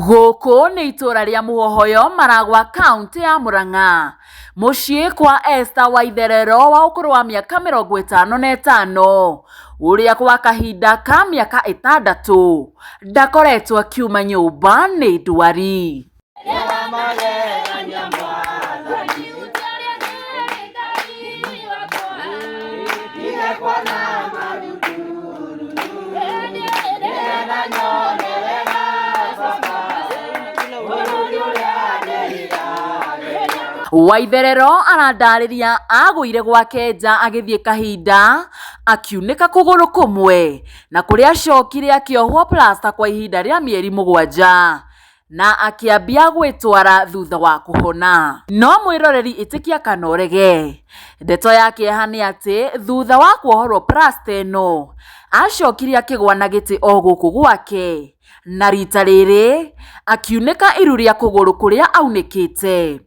Gũkũ nĩ itũra rĩa Mũhohoyo Maragwa kauntĩ ya Murang'a. Mũciĩ kwa Esther Waitherero wa ũkũrũ wa mĩaka 55 ũrĩa gwa kahinda ka mĩaka 6 ndakoretwo akiuma nyũmba nĩ ndwari. Waitherero aradarĩria agũire gwake nja agĩthiĩ kahinda akiunĩka kũgũrũ kũmwe na kũrĩa acokire akĩohwo plasta kwa ihinda rĩa mĩeri 7 na akĩambia gwĩtwara thutha wa kũhona. No mwĩroreri ĩtĩkia kana ũrege, ndeto ya kĩeha nĩ atĩ thutha wa kuohorwo plasta ĩno acokire akĩgwa na gĩtĩ o gũkũ gwake na rita rĩrĩ akiunĩka iru rĩa kũgũrũ kũrĩa aunĩkĩte.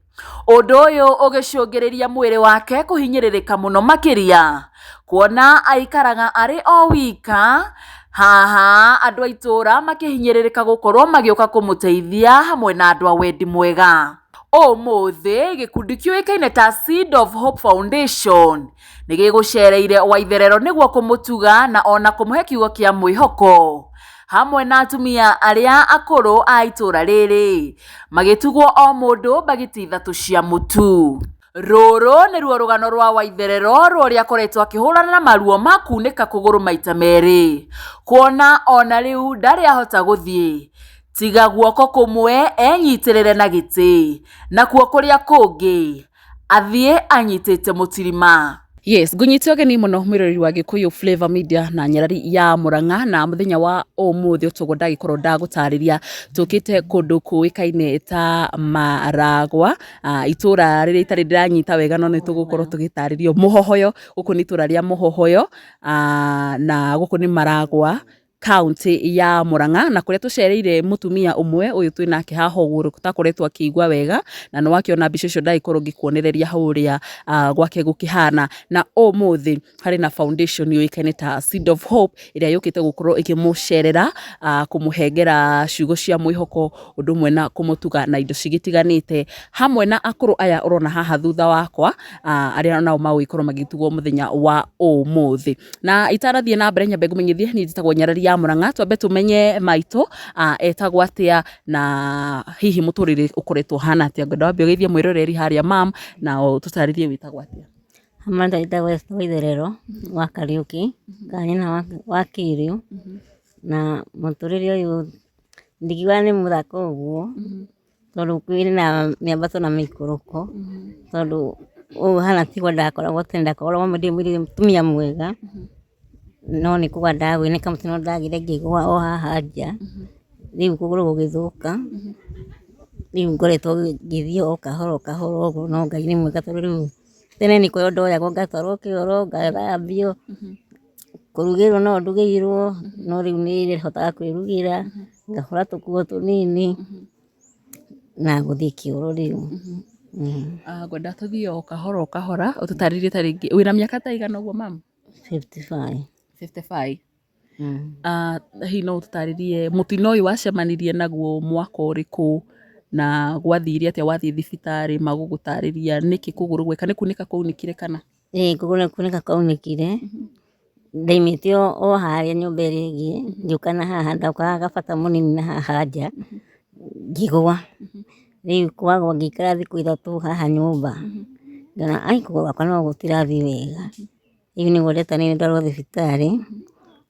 Ũndũ ũyũ ũgĩcũngĩrĩria mwĩrĩ wake kũhinyĩrĩrĩka mũno makĩria kuona aikaraga arĩ o wika haha andũ a itũra makĩhinyĩrĩrĩka gũkorwo magĩũka kũmũteithia hamwe na andũ a wendi mwega. Ũmũthĩ gĩkundi kĩũĩkaine ta Seed of Hope Foundation nĩ gĩgũcereire Waitherero nĩguo kũmũtuga na ona kũmũhe kiugo kĩa mwĩhoko hamwe na atumia arĩa akũrũ a itũra rĩrĩ magĩtugwo o mũndũ mbagiti 3 cia mũtu. Rũrũ nĩruo rũgano rwa Waitherero rũrĩa akoretwo akĩhũrana na maruo ma kunĩka kũgũrũ maita 2 kuona ona rĩu ndarĩ ahota gũthiĩ tiga guoko kũmwe enyitĩrĩre na gĩtĩ nakuo kũrĩa kũngĩ athiĩ anyitĩte mũtirima. Yes, ngũnyite ũgeni mũno mwĩroreri wa Gĩkũyũ Flavor Media na nyarari ya Murang'a na mũthenya wa ũmũthĩ ũtoguo ndagĩkorwo ndagũtarĩria tũkĩte kũndũ kũĩkaine ta Maragwa, itũra rĩrĩa itarĩ ndĩranyita wega no nĩ tũgũkorwo tũgĩtarĩrio Mũhohoyo, gũkũ nĩ itũra rĩa Mũhohoyo, na gũkũ nĩ Maragwa kaunti ya Murang'a na kũrĩa tũcereire mũtumia ũmwe ũyũ twĩ nake haha ũguo ũtakoretwo akĩigua wega na nĩ wakĩona mbica icio ndagĩkorwo ngĩkuonereria hau ũrĩa gwake gũkĩhana na ũmũthĩ harĩ na foundation yũĩkaine ta Seed of Hope ĩrĩa yũkĩte gũkorwo ĩkĩmũcerera, kũmũhengera ciugo cia mwĩhoko ũndũ ũmwe na kũmũtuga na indo cigĩtiganĩte hamwe na akũrũ aya ũrona haha thutha wakwa, arĩa nao magũgĩkorwo magĩtugwo mũthenya wa ũmũthĩ. Na itarathiĩ na mbere nyambe ngũmenyithie niĩ njĩtagwo Nyarari ya Murang'a, twambe tũmenye maitũ etagwo atĩa na hihi mũtũrĩre ũkoretwo ũhana atĩa. Ngwenda wambe ũgeithie mwĩroreri harĩa mam na ũtũtarĩrie wĩtagwo atĩa. Martha njĩtagwo Esther Waitherero wa Kariũki, kana nyina wa Kĩrĩu, na mũtũrĩre ũyũ ndingiuga nĩ mũthaka ũguo, tondũ kwĩna mĩambato na mĩikũrũko, tondũ ũũ ũhana tiguo ndakoragwo tene, ndakoragwo ndĩ mũtumia mwega, no nĩ kũgwa ndagũire nĩ kamũtino ndagĩire ngĩgũa o haha nja, rĩu kũgũrũ gũgĩthũka, rĩu ngoretwo ngĩthiĩ o kahora o kahora ũguo, no Ngai nĩ mwega tondũ rĩu tene nĩ kũoywo ndoyagwo ngatwarwo kĩoro, ngathambio, kũrugĩrwo no ndugĩirwo, no rĩu nĩ hotaga kwĩrugĩra, ngahũra tũkuo tũnini, na gũthiĩ kĩoro rĩu. Ngwenda tũthiĩ o kahora o kahora, ũtũtarĩrie ta rĩngĩ, wĩna mĩaka ta ĩigana ũguo mama? 55. 55. Hihi no ũtũtarĩrie mũtino ũyũ wacemanirie naguo mwaka ũrĩkũ, na gwathire atĩa wathiĩ thibitarĩ magũgũtarĩria nĩkĩ kũgũrũ gweka, nĩ kunĩka kwaunĩkire kana? Ĩĩ kũgũrũ nĩ kunĩka kwaunĩkire, ndaimĩte o harĩa nyũmba ĩrĩa ĩngĩ, ngĩũka na haha, ndokaga gabata mũnini na haha nja, ngĩgũa, rĩu kwagũa ngĩikara thikũ 3 haha nyũmba, ngĩona ai kũgũrũ gwakwa no gũtirathiĩ wega. Rĩu nĩguo ndetanire ndwarwo thibitarĩ,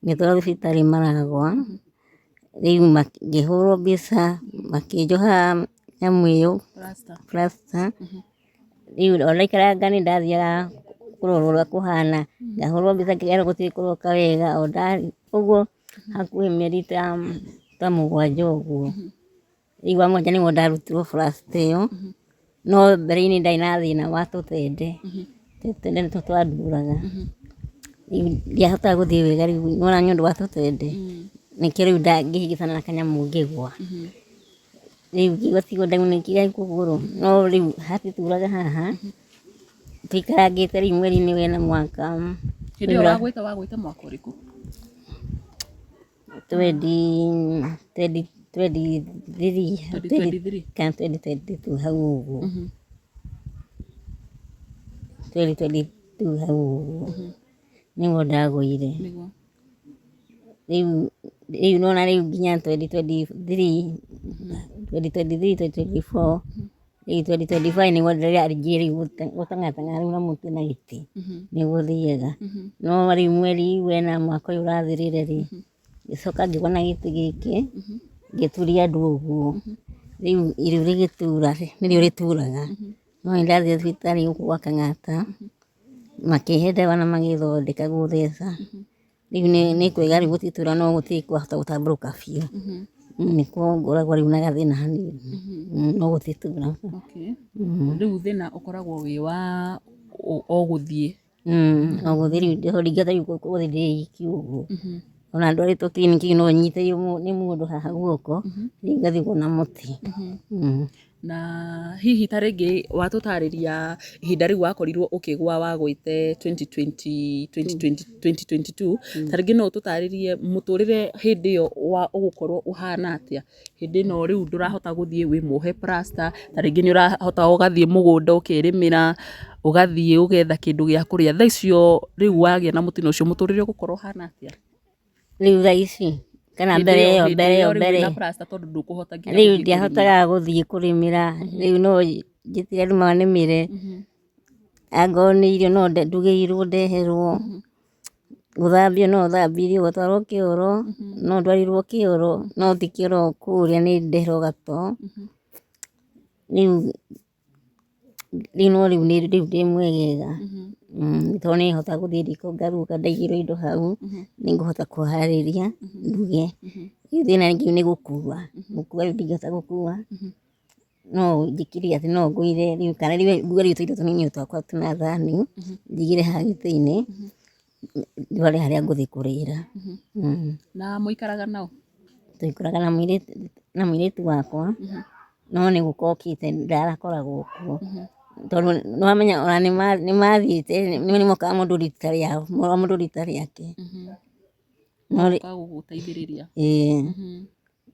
ngĩtwarwo thibitarĩ Maragwa, rĩu ngĩhũrwo mbica, makĩnjoha nyamũ ĩyo plaster, rĩu o ndaikaranga nĩ ndathiaga kũrorwo ũrĩa kũhana, ngahũrwo mbica ngerwo gũtirĩ kũroka wega, ũguo hakuhĩ mĩeri ta 7 ũguo. Rĩu wa mũgwanja nĩguo ndarutirwo plaster ĩyo, no mbere-inĩ ndarĩ na thĩna wa tũtende, tũtende nĩtuo twanduraga, rĩu ndiahotaga gũthiĩ wega rĩu nĩwona nĩ ũndũ wa tũtende, nĩkĩo rĩu ngĩhĩngĩcana na kanyamũ ngĩgwa, rĩu ngĩigua tiguo ndaunĩkire kũgũrũ, no rĩu hatituraga haha, tũikarangĩte rĩu mweri-inĩ wena mwaka. Hĩndĩ ĩyo wagwĩte wagwĩte mwaka ũrĩkũ? Twendi twendi. 23. 2023. Kana 2022 hau ũguo. 2022 hau ũguo nĩguo ndagũire. Rĩu nona rĩu nginya 2023, 2023, 2024, rĩu 2025 nĩguo ndĩranjia rĩu gũtang'atang'a rĩu na mũtĩ na gĩtĩ nĩguo thiaga. No rĩu mweri wena mwaka ũyũ ũrathirire rĩ, ngĩcoka ngĩgwa na gĩtĩ gĩkĩ ngĩturia andũ ũguo. Rĩu iru rĩgĩtura, nĩrĩo rĩturaga. No nĩ ndathire thibitarĩ gũkũ gwa Kang'ata, makĩhe ndawa na magĩthondeka gũtheca. Rĩu nĩ kwega rĩu gũtitura no gũtirĩ kwahota gũtambũrũka biũ. Nĩkuo ngoragwo rĩu na gathĩna hanini, no gũtitura. Rĩu thĩna ũkoragwo wĩ wa o gũthiĩ? O gũthiĩ rĩu ndingĩhota rĩu gũthiĩ ndĩ iki ũguo. Ona ndwarĩtwo kiriniki no nyitĩrĩirwo nĩ mũndũ haha guoko, rĩu ngathiĩ ũguo na mũtĩ. Na hihi ta rĩngĩ watũtarĩria ihinda rĩu wakorirwo ũkĩgwa wagwĩte 2020, 2022, ta rĩngĩ no ũtũtarĩrie mũtũrĩre hĩndĩ ĩyo wa ũgũkorwo ũhana atĩa? Hĩndĩ ĩno rĩu ndũrahota gũthiĩ wĩ muohe plaster, ta rĩngĩ nĩ ũrahota ũgathiĩ mũgũnda ũkerĩmĩra, ũgathiĩ ũgetha kĩndũ gĩa kũrĩa. Thaa icio rĩu wagĩa na mũtino ũcio mũtũrĩre ũgũkorwo ũhana atĩa? Rĩu thaa ici kana mbere ĩyo, mbere ĩyo, mbere ĩyo plaster tondũ ndũkũhota nginya rĩu gũthiĩ kũrĩmĩra. Ndiahotaga gũthiĩ kũrĩmĩra. Rĩu no njĩtire andũ manĩmĩre, angorwo nĩ irio no ndugĩirwo ndeherwo, gũthambio no thambirio, gũtwarwo kĩoro no ndwarirwo kĩoro, no ti kĩoro kũrĩa nĩ ndeherwo gato. Rĩu no rĩu rĩu ndĩ mwegega, tondũ nĩ hotaga gũthiĩ riko ngaruga ndaigĩrwo indo hau, nĩ ngũhota kũharĩria nduge. Rĩu thĩna rĩngĩ nĩ gũkua, gũkua rĩu ndingĩhota gũkua, no njĩkire atĩ no ngũire rĩu kana rĩu ngue rĩu tũindo tũnini twakwa tuna thani, njigĩre haha gĩtĩ-inĩ, ndware harĩa ngũthiĩ kũrĩra. Na mũikaraga nao? Tũikaraga na mũirĩtu wakwa, no nĩ gũka okĩte ndarakoragwo kuo. Tondũ nĩ wamenya ona nĩ mathiĩte, nĩ mokaga mũndũ rita rĩao, o mũndũ rita rĩake. Magoka gũgũteithĩrĩria? Ĩĩ.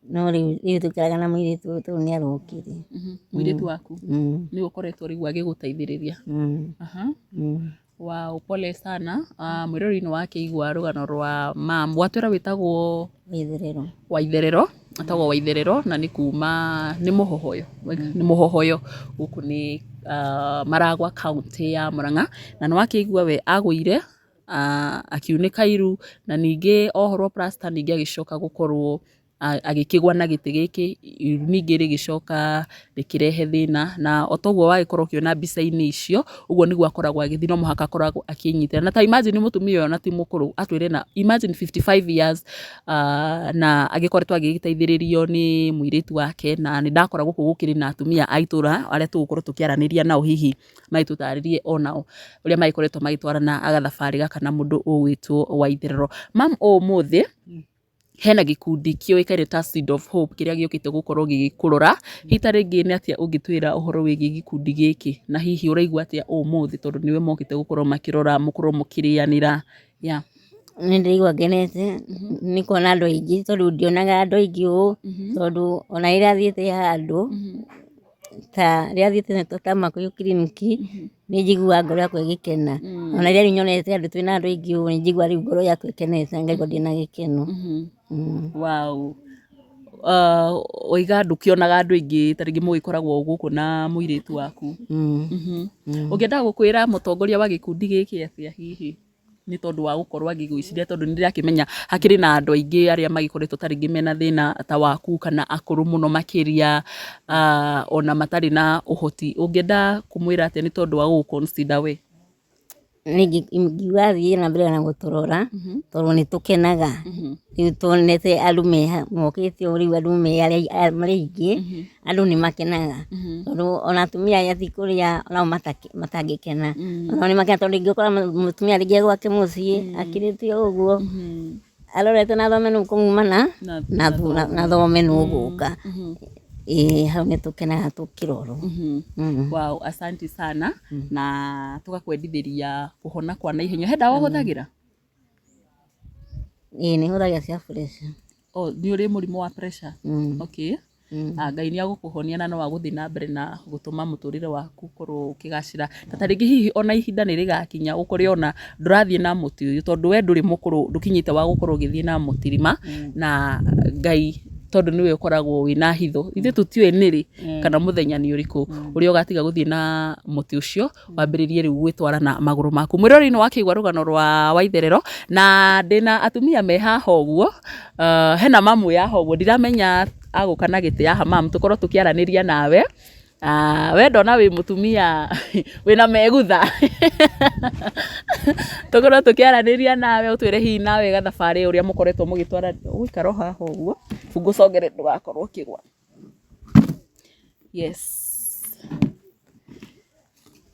No rĩu tũikaraga na mũirĩtu ũyũ tondũ nĩ arokire. Mũirĩtu waku? Nĩwe ũkoretwo rĩu agĩgũteithĩrĩria? Wow, pole sana. Mwĩroreri nĩ wakĩigua rũgano rwa mam. Watwĩra wĩtagwo? Waitherero. Waitherero, etagwo Waitherero na nĩ kuma nĩ Mũhohoyo, nĩ Mũhohoyo gũkũ nĩ Maragwa county ya Murang'a. Na nĩ wakĩigua we agũire akiunĩka iru na ningĩ ohorwo plaster, ningĩ agĩcoka gũkorwo agĩkĩgwa na gĩtĩ gĩkĩ, iru ningĩ rĩgĩcoka rĩkĩrehe thĩna. Na o toguo wagĩkorwo ũkĩona mbica-inĩ icio, ũguo nĩguo akoragwo agĩthiĩ, no mũhaka akoragwo akĩnyitĩra. Na ta imagine mũtumia ũyũ ona ti mũkũrũ, atwĩre na imagine 55 years, na agĩkoretwo agĩgĩteithĩrĩrio nĩ mũirĩtu wake. Na nĩ ndakora gũkũ gũkĩrĩ na atumia a itũra arĩa tũgũkorwo tũkĩaranĩria nao, hihi magĩtũtarĩrie onao ũrĩa magĩkoretwo magĩtwarana gathabarĩ gaka na mũndũ ũgwĩtwo Waitherero. Mam, ũmũthĩ hena gĩkundi kĩũĩkaine ta Seed of Hope kĩrĩa gĩũkĩte gũkorwo gĩgĩkũrora. Hihi ta rĩngĩ nĩ atĩa ũngĩtwĩra ũhoro wĩgiĩ gĩkundi gĩkĩ, na hihi ũraigua atĩa ũmũthĩ tondũ nĩwe mokĩte gũkorwo makĩrora, mũkorwo mũkĩrĩanĩra? Yeah. Nĩ ndĩraigua ngenete nĩ kuona andũ aingĩ, tondũ ndionaga andũ aingĩ ũũ, tondũ ona rĩrĩa thiĩte handũ ta rĩrĩa thiĩte ta Makuyu kiriniki, nĩ njiguaga ngoro yakwa ĩgĩkena. Ona rĩrĩa rĩu nyonete andũ twĩna andũ aingĩ ũũ, nĩ njiguaga rĩu ngoro yakwa ĩkenete, ngaigua ndĩna gĩkeno. Wow. Waiga ndũkĩonaga andũ aingĩ ta rĩngĩ mũgĩkoragwo gũkũ na mũirĩtu waku. Ũngĩenda gũkwĩra mũtongoria wa gĩkundi gĩkĩ atĩa hihi nĩ tondũ wa gũkorwo agĩgwĩciria, tondũ nĩ ndĩrakĩmenya hakĩrĩ na andũ aingĩ arĩa magĩkoretwo ta rĩngĩ mena thĩna ta waku kana akũrũ mũno makĩria, ona matarĩ na ũhoti, ũngĩenda kũmwĩra atĩa nĩ tondũ wa gũgũ consider we? Ingiuga athiĩ na mbere na gũtũrora, tondũ nĩ tũkenaga rĩu tuonete andũ mokĩte ũũ, rĩu andũ marĩ aingĩ, andũ nĩ makenaga, tondũ ona atumia aya ti kũrĩa onao matangĩkena, onao nĩ makenaga, tondũ rĩngĩ ũkora mũtumia rĩngĩ e gwake mũciĩ akirĩte o ũguo arorete na thome nũ ũkũmuma na thome nũ ũgũka. Ĩĩ, hau nĩ tũkenaga tũkĩrorwo. Wow, asante sana, na tũgakwendithĩria kũhona kwa naihenya. He ndawa ũhũthagĩra? Ĩĩ, nĩ hũthagĩra cia pressure. Oh, nĩ ũrĩ mũrimũ wa pressure? Okay. Ah, Ngai nĩ agũkũhonia na no agũthiĩ na mbere na gũtũma mũtũrĩre waku ũkorwo ũkĩgacĩra. Na ta rĩngĩ hihi ona ihinda nĩ rĩgakinya ũkore ona ndũrathiĩ na mũtĩ ũyũ tondũ we ndũrĩ mũkũrũ, ndũkinyĩte wa gũkorwo ũgĩthiĩ na mũtirima, na Ngai tondũ nĩwe ũkoragwo wĩna hitho, ithuĩ tũtiũĩ nĩrĩ kana mũthenya nĩ ũrĩkũ ũrĩa ũgatiga gũthiĩ na mũtĩ ũcio wambĩrĩrie rĩu gwĩtwara na magũrũ maku. Mwĩroreri nĩ wakĩigua rũgano rwa Waitherero na ndĩna atumia me haha ũguo, hena mamu wĩ haha ũguo ndiramenya agũka na gĩtĩ haha mamu tũkorwo tũkĩaranĩria nawe. We ndona wĩ mũtumia wĩna megutha tũkorwo tũkĩaranĩria nawe ũtwĩre hihi nawe gathabarĩ ũrĩa mũkoretwo mũgĩtwara, ũgũikara o haha ũguo ngũcongere ndũgakorwo ũkĩgwa. Yes.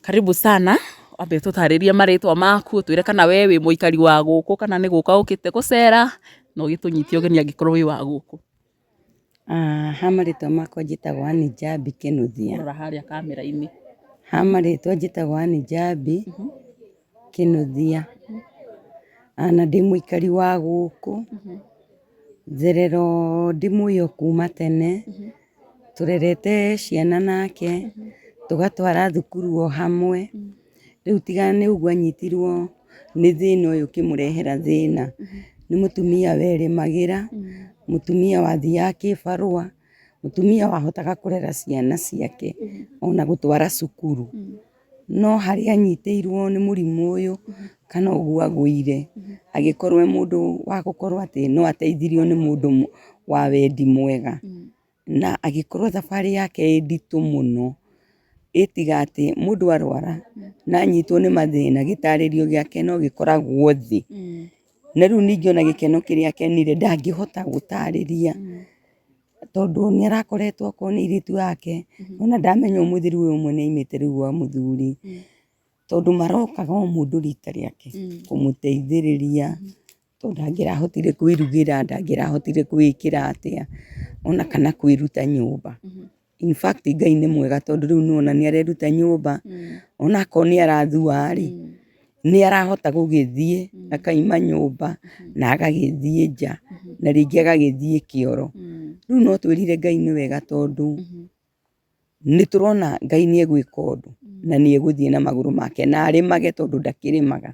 Karibu sana, wambe ũtũtarĩrie marĩtwa maku, ũtwĩre kana we wĩ mũikari wa gũkũ kana nĩ gũka ũkĩte gũcera, na ũgĩtũnyite ũgeni angĩkorwo wĩ wa gũkũ. Ha marĩtwa makwa njĩtagwo Ann Njambi Kĩnuthia. Rora harĩa kamera-inĩ. Ha marĩtwa njĩtagwo Ann Njambi Kĩnuthia. Na ndĩ mũikari wa gũkũ. Njerero ndĩmũĩ o kuma tene. Tũrerete ciana nake, tũgatwara thukuru o hamwe. Rĩu tiga nĩ ũguo anyitirwo nĩ thĩna ũyũ ũkĩmũrehera thĩna. Nĩ mũtumia werĩmagĩra, mũtumia wathiaga kĩbarũa, mũtumia wahotaga kũrera ciana ciake ona gũtwara cukuru. No harĩa anyitĩirwo nĩ mũrimũ ũyũ kana ũguo agũire, agĩkorwo e mũndũ wa gũkorwo atĩ no ateithirio nĩ mũndũ wa wendi mwega. Na agĩkorwo thabarĩ yake ĩ nditũ mũno, ĩtiga atĩ mũndũ arwara na anyitwo nĩ mathĩna gĩtarĩrio gĩake no gĩkoragwo thĩ. Na rĩu ningĩ ona gĩkeno kĩrĩa akenire ndangĩhota gũtarĩria, tondũ nĩ arakoretwo okorwo nĩ airĩtu ake, ona ndamenya ũmũthĩ rĩu ũyũ ũmwe nĩ aumĩte rĩu gwa mũthuri, tondũ marokaga o mũndũ rita rĩake kũmũteithĩrĩria, tondũ ndangĩrahotire kwĩrugĩra, ndangĩrahotire kwĩĩkĩra atĩa, ona kana kwĩruta nyũmba. In fact Ngai nĩ mwega tondũ rĩu nĩwona nĩ areruta nyũmba, onakorwo nĩ arathua rĩ, nĩ arahota gũgĩthiĩ akaima nyũmba na agagĩthiĩ nja na rĩngĩ agagĩthiĩ kĩoro. Rĩu no twĩrire Ngai nĩ wega tondũ nĩ tũrona Ngai nĩ egwĩka ũndũ na nĩ egũthiĩ na magũrũ make na arĩmage tondũ ndakĩrĩmaga.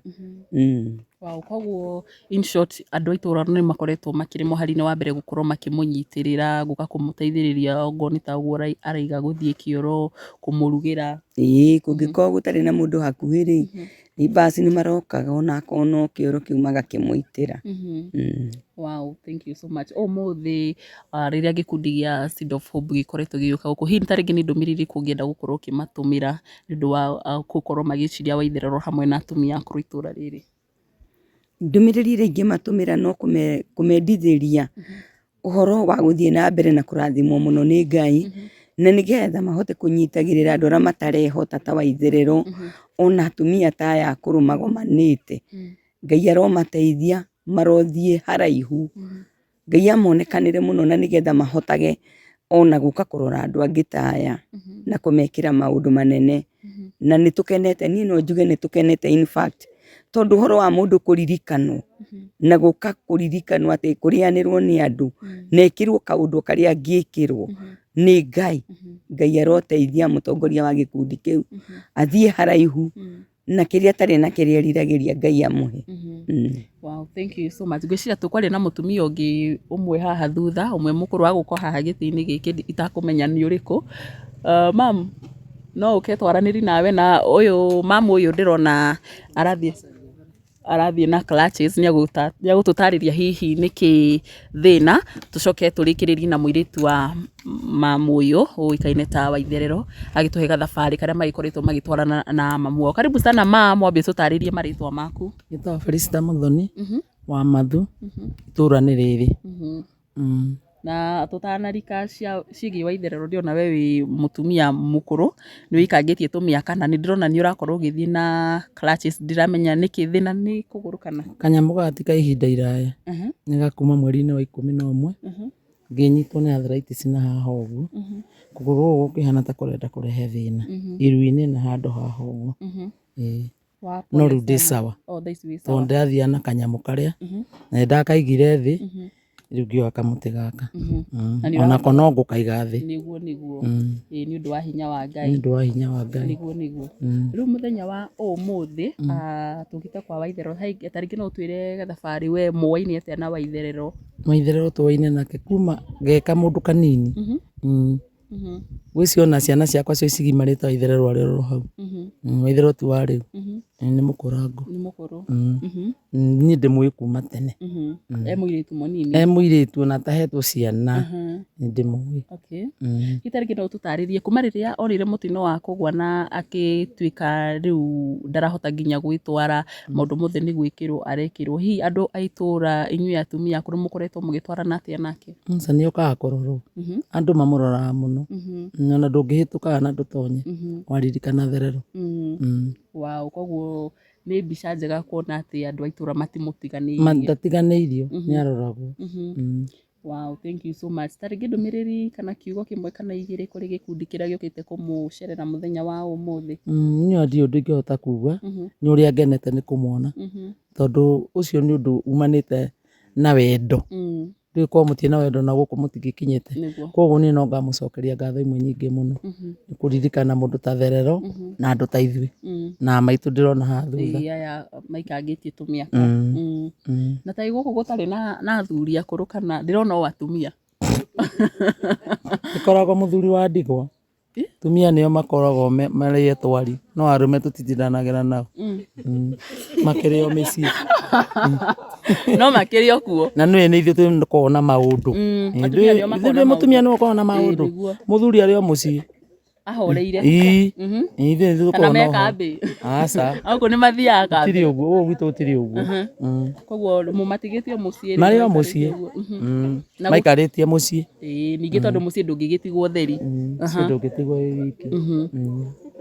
Wow, koguo in short andũ a itũra nĩ makoretwo makĩrĩ mũhari-inĩ wa mbere gũkorwo makĩmũnyitĩrĩra, gũka kũmũteithĩrĩria okorwo nĩ ta ũguo araiga gũthiĩ kĩoro, kũmũrugĩra. Ĩĩ kũngĩkorwo gũtarĩ na mũndũ hakuhĩ rĩ, neighbours nĩ marokaga onakorwo no kĩoro kĩu magakĩmũitĩra. Wow, thank you so much. Ũmũthĩ rĩrĩa gĩkundi gĩa Seed of Hope gĩkoretwo gĩgĩũka gũkũ, hihi ta rĩngĩ nĩ ndũmĩrĩri ĩrĩkũ ũngĩenda gũkorwo ũkĩmatũmĩra nĩ ũndũ wa gũkorwo magĩciria Waitherero hamwe na atumia akũrũ itũra rĩrĩ? Ndũmĩrĩri ĩrĩa ingĩmatũmĩra no kũmendithĩria ũhoro wa gũthiĩ na mbere na kũrathimwo mũno nĩ Ngai, na nĩgetha mahote kũnyitagĩrĩra andũ arĩa matarehota ta Waitherero, ona atumia ta aya akũrũ magomanĩte. Ngai aromateithia, marothiĩ haraihu. Ngai amonekanĩre mũno na nĩgetha mahotage ona gũka kũrora andũ angĩ ta aya na kũmekĩra maũndũ manene. Na nĩ tũkenete, niĩ no njuge nĩ tũkenete in fact, tondũ ũhoro wa mũndũ kũririkanwo na gũka kũririkanwo atĩ kũrĩanĩrwo nĩ andũ na ekĩrwo kaũndũ karĩa angĩkĩrwo nĩ Ngai. Ngai aroteithia mũtongoria wa gĩkundi kĩu athiĩ haraihu na kĩrĩa atarĩ na kĩrĩa eriragĩria Ngai amũhe. Wow, thank you so much. Ngwĩciria tũkwaria na mũtumia ũngĩ ũmwe haha thutha, ũmwe mũkũrũ wa gũka haha gĩtĩ-inĩ gĩkĩ itakũmenya nĩ ũrĩkũ. Mam, no ũke twaranĩrie nawe na ũyũ mamu ũyũ ndĩrona arathiĩ na clutches nĩ egũtũtarĩria hihi nĩkĩ thĩna, tũcoke tũrĩkĩrĩrie na mũirĩtu wa mamu ũyũ ũĩkaine ta Waitherero agĩtũhe gathabarĩ karĩa magĩkoretwo magĩtwarana na mamu wao. Karibu sana mam, wambe ũtũtarĩrie marĩtwa maku. Njĩtagwo Felista Mũthoni wa Mathu, itũra nĩ rĩrĩ. Na tũtanarika ciĩgiĩ Waitherero ndĩrona we wĩ mũtumia mũkũrũ, nĩ wĩikangĩtie tũmĩaka na nĩ ndĩrona nĩ ũrakorwo ũgĩthiĩ na clutches, ndiramenya nĩkĩ thĩna nĩ kũgũrũ kana? Kanyamũ gaka ti ka ihinda iraya, nĩ ga kuma mweri-inĩ wa 11, ngĩnyitwo nĩ arthritis na haha ũguo, kũgũrũ gũkũ gũkĩhana ta kũrenda kũrehe thĩna, iru-inĩ na handũ haha ũguo, ĩĩ. No rĩu ndĩ sawa, tondũ ndĩrathiaga na kanyamũ karĩa, na nĩ ndakaigire thĩ, Rĩu ngĩoya kamũtĩ gaka. Na nĩ Onako no ngũkaiga thĩ. Nĩguo nĩguo. Ĩĩ nĩ ũndũ wa hinya wa Nĩ Ngai. ũndũ wa hinya wa Ngai. Nĩguo nĩguo. Rĩu mũthenya wa ũmũthĩ, tũkĩte kwa Waitherero, ta rĩngĩ no ũtwĩre gathabarĩ we muoaine atĩa na Waitherero? Waitherero tũoaine nake kuma ge kamũndũ kanini. Ngwĩciria ona ciana ciakwa cio cigimarĩte Waitherero arĩ oro hau. Waitherero ti wa rĩu, nĩ mũkũrangũ. Nĩ mũkũrũ. Niĩ ndĩmũĩ kuma tene. E mũirĩtu mũnini. E mũirĩtu ona atahetwo ciana, nĩ ndĩmũĩ. Okay. Hihi ta rĩngĩ no ũtũtarĩrie kuma rĩrĩa orĩire mũtino wa kũgwa na agĩtuĩka rĩu ndarahota nginya gwĩtwara, maũndũ mothe nĩ gwĩkĩrwo arekĩrwo, hihi andũ a itũra inyuĩ atumia akũrũ mũkoretwo mũgĩtwarana atĩa nake? Aca nĩ okaga kũrorwo, andũ mamũroraga mũno, ona ndũngĩhĩtũka na ndũtonye, waririkana therero. Wow, koguo nĩ mbica njega kuona atĩ andũ a itũra matimũtiganĩirie. Ndatiganĩirio, nĩ aroragwo. Wow, thank you so much. Ta rĩngĩ ndũmĩrĩri kana kiugo kĩmwe kana igĩrĩ kũrĩ gĩkundi kĩrĩa gĩũkĩte kũmũcerera mũthenya wa ũmũthĩ. Niĩ ndirĩ ũndũ ingĩhota kuga, nĩ ũrĩa ngenete nĩ kũmwona, tondũ ũcio nĩ ũndũ umanĩte na wendo. Rĩu korwo mũtirĩ na wendo na gũkũ mũtingĩkinyĩte. Koguo niĩ no ngamũcokeria ngatho imwe nyingĩ mũno, nĩ kũririkana mũndũ ta Therero na andũ ta ithuĩ, na maitũ ndĩrona haha thutha. Ĩĩ aya maikangĩtie tũmĩaka. Na ta gũkũ gũtarĩ na athuri akũrũ kana ndĩrona o atumia. Ĩkoragwo mũthuri wa ndigwa. Atumia nĩo makoragwo marĩ etwari, no arũme tũtitindanagĩra nao. Makĩrĩ o mĩciĩ. No makĩrĩ o kuo. Na nĩũĩ nĩ ithuĩ tũkoragwo na maũndũ. Atumia nĩo makoragwo na Ndũĩ mũtumia maũndũ. nĩwe ũkoragwo na maũndũ. Mũthuri arĩ o mũciĩ. Ahoreire. Ĩĩ. Ithuĩ nĩ ithuĩ Kana tũkoragwo me na ũhoro. kambĩ. Aca. Gũkũ nĩ mathiaga kambĩ. Gũtirĩ ũguo, gũkũ gwitũ gũtirĩ ũguo. Koguo mũmatigĩte o mũciĩ rĩ, Marĩ o maikarĩte mũciĩ. ũguo. Maikarĩtie mũciĩ. Ĩĩ, ningĩ tondũ mũciĩ ndũngĩgĩtigwo ũtheri. Mũciĩ ndũngĩtigwo wĩ wiki.